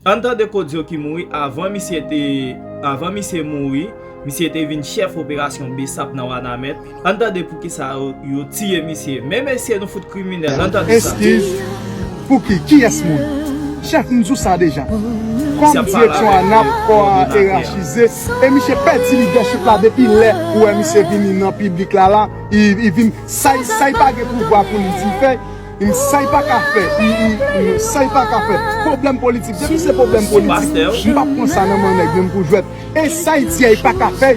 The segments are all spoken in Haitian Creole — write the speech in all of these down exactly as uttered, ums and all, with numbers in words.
Ann tande Kodyo ki mouri avan misye te, avan misye mouri, misye te vin chèf operasyon BSAP nan Wanament. Ann tande poukisa yo, yo tiye misye. Men mesye nou fout kriminèl, ann tande sa. Eskiz, pou ki? Kiyès moun? Chèf, m di w sa deja. Kòm direksyon ANAP, kò a yerachize, e misye pèdi lidèchip la depi lè ou wè misye vini nan piblik la la, li, li vin, sa, sa li pa gen pouvwa pou li di fè, sa li pa ka fè, li, li, li, sa li pa ka fè. Pwoblèm politik, depi se pwoblèm politik, m p ap pran sa nan men nèg menm pou jwèt. E sa li di a, li pa ka fè.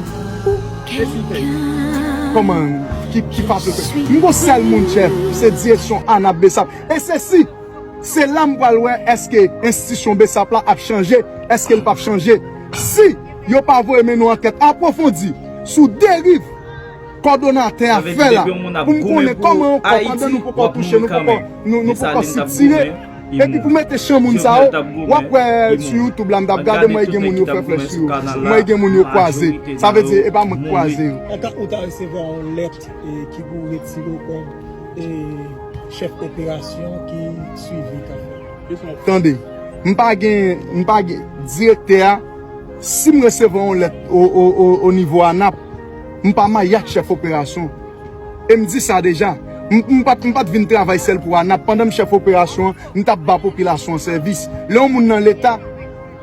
Kòman? Ki, ki fason fè? M gon sèl moun, chèf, se direksyon ANAP BSAP. E se si, se la m pral wè èske enstitisyon BSAP la ap chanje, èske l p ap chanje. Si yo pa voye mennen yon ankèt apwofondi sou deriv kòdonatè a fè la, pou m konnen kòman yon kò pandan nou poko touche, nou poko, nou, nou poko sitire. Epi pou mete chan moun sa yo, w ap wè sou YouTube la, m t ap gade, m wè gen moun yo fè flèch sou yo. M wè gen moun yo kwaze. Sa vle di, e pa mwen k kwaze yo. Ou ta resevwa yon lèt ki pou retire w kòm chèf operasyon ki swivi k ap fèt. Tande, m pa gen, m pa gen, direktè a, si m resevwa yon lèt o, o, o, o nivo ANAP, m pa maye ak chèf operasyon. E m di sa deja, m, m pa t, m pa t vin travay sèl pou ANAP. Pandan m chèf operasyon an, m t ap ba popilasyon an sèvis. Lè yon moun nan Leta,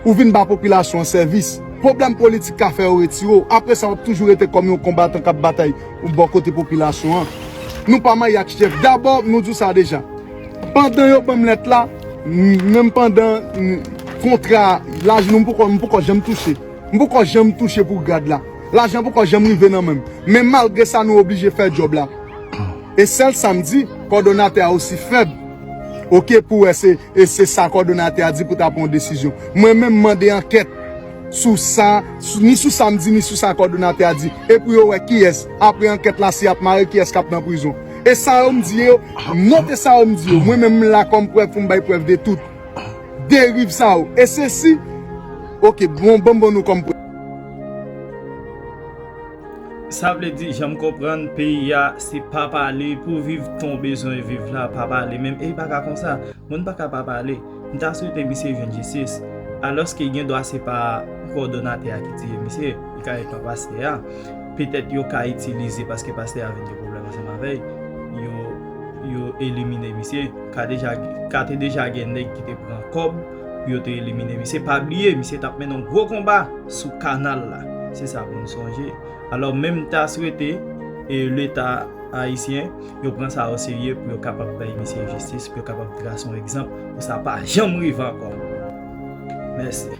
ou vin ba popilasyon an sèvis. Pwoblèm politik ka fè yo retire w. Apre sa, w ap toujou rete kòm yon konbatan k ap batay bò kote popilasyon an. Nou pa maye ak chèf. Dabò, nou di w sa deja. Pandan yo ban m lèt la, m, menm pandan, m, kontra, lajan nou m poko, m poko janm touche. M poko janm touche pou grad la. Lajan poko janm rive nan men m. Men malgre sa, nou oblije fè djòb la. E sèl sa m di, kòdonatè a osi fèb. Oke, pou wè se, e se sa kòdonatè a di pou ta pran yon desizyon. Mwen menm, m mande ankèt sou sa, sou, ni sou sa m di, ni sou sa kòdonatè a di. E pou yo wè kiyès, apre ankèt la, si y ap mare, kiyès k ap nan prizon. E sa yo m di yo, note sa yo m di yo. Mwen menm, m la kòm prèv pou m bay prèv de tout deriv sa yo. E se si, oke, bon, bon, bon, nou kòm prèv. Sa vle di, jan m konprann, peyi a, se pa pale pou viv, ton bezwen viv la, pa pale menm, e pa ka konsa. Moun pa ka pa pale. M ta swete misye jwenn jistis. Alòske gen dwa se pa kòdonatè a ki tiye misye, li ka ret nan pastè a. Petèt yo ka itilize, paske pastè a vin gen pwoblèm ansanm avè l, yo, yo elimine misye. Ka deja, ka te deja gen nèg ki te pran kòb pou yo te elimine misye. Pa bliye, misye t ap mennen yon gwo konba sou kanal la. Se sa pou n sonje. Alò, men m ta swete, e, Leta ayisyen, yo pran sa oserye pou yo kapab bay misye jistis, pou yo kapab trase yon egzanp, pou sa pa janm rive ankò. Mèsi.